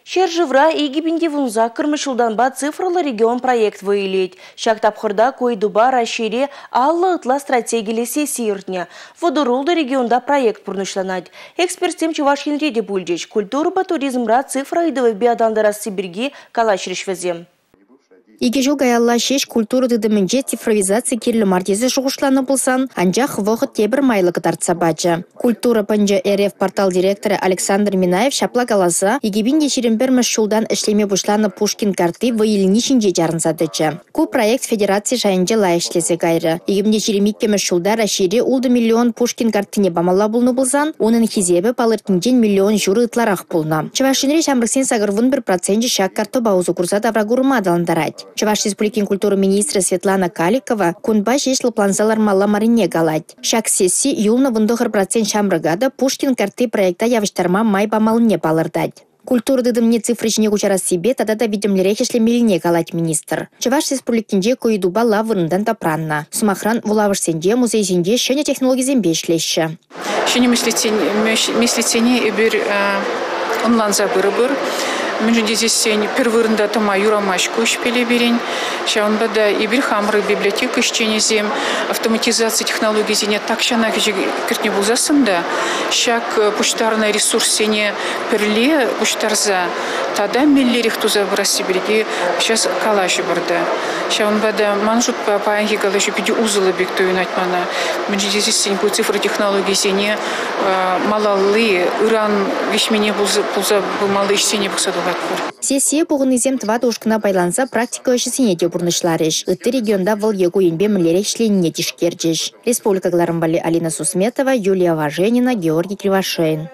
Ҫӗршывра 2018-мӗш ҫултанпа «Цифрӑллӑ регион» проект вӑй илет. Ҫак тапхӑрта ку ыйтупа Раҫҫейре 50 ытла стратегиллӗ сесси иртнӗ. 36 регионта проект пурнӑҫланать. Экспертсем Чӑваш Енре те пулчӗҫ. Культурӑпа туризмра цифра ыйтӑвӗпе аталантарасси пирки калаҫрӗҫ вӗсем. Икӗ ҫул каялла ҫеҫ культура тытӑмӗнче цифровизаци кирлӗ мар тесе шухӑшланӑ пулсан, анчах вӑхӑт тепӗр майлӑ кӑтартса пачӗ. «Культура пӑнчӑ РФ» портал директорӗ Александр Минаев ҫапла каласа 2021-мӗш ҫултан ӗҫлеме пуҫланӑ Пушкин картти вӑй илни ҫинче чарӑнса тӑчӗ. Ку проект федераци шайӗнче лайӑх ӗҫлесе кайрӗ. 2022-мӗш ҫулта Раҫҫейре 6 миллион Пушкин карттине памалла пулнӑ пулсан, унӑн хисепӗ палӑртнинчен миллион ҫурӑ ытларах пулнӑ. Чӑваш Енри ҫамрӑксен 81 проценчӗ ҫак карттӑпа усӑ курса тавра курӑма аталантарать. Чӑваш Республикин культура министрӗ Светлана Каликова кунпа ҫеҫ лӑпланса лармалла маррине калать. Ҫак сесси юлнӑ 19 процент ҫамрӑка та Пушкин картти проекта явӑҫтарма май памаллине палӑртать. Культура тытӑмне цифра ҫине куҫарассипе тата та витӗмлӗрех ӗҫлемеллине калать министр. Чӑваш Республикинче ку ыйтупа лав вырӑнтан тапраннӑ. Сӑмахран, вулавӑшсенче, музейсенче ҫӗнӗ технологисемпе ӗҫлеҫҫӗ. Ҫӗнӗ меслетсене эпир ӑнланса пырӑпӑр. Мӗншӗн тесессӗн пӗр вырӑнта тӑма юрамасть ку ӗҫпеле пирӗн. Ҫавӑнпа та эпир хамӑр библиотека ӗҫченӗсем автоматизаци технологийӗсене тахҫанах ӗҫе кӗртнӗ пулсассӑн та ҫак пуҫтарнӑ ресурссене пӗрле пуҫтарса тата меллӗрех туса пырасси пирки сейчас калаҫӑпӑр та. Ҫавӑнпа та ман шутпа паянхи калаҫу питӗ усӑллӑ пек туйӑнать мана. Мӗншӗн тесессӗн ку цифра технологийӗсене малалли ыран виҫмине пулса пымалли ӗҫсене пӑхса тухатпӑр. Сессие пухӑннисем тӑватӑ ушкӑна пайланса практика ӗҫӗсене те пурнӑҫларӗҫ. Ытти регионта вӑл е ку енпе мӗнлерех ӗҫленине тишкерчӗҫ. Республика кӑларӑм валли Алина Сусметова, Юлия Важенина, Георгий Кривошеин.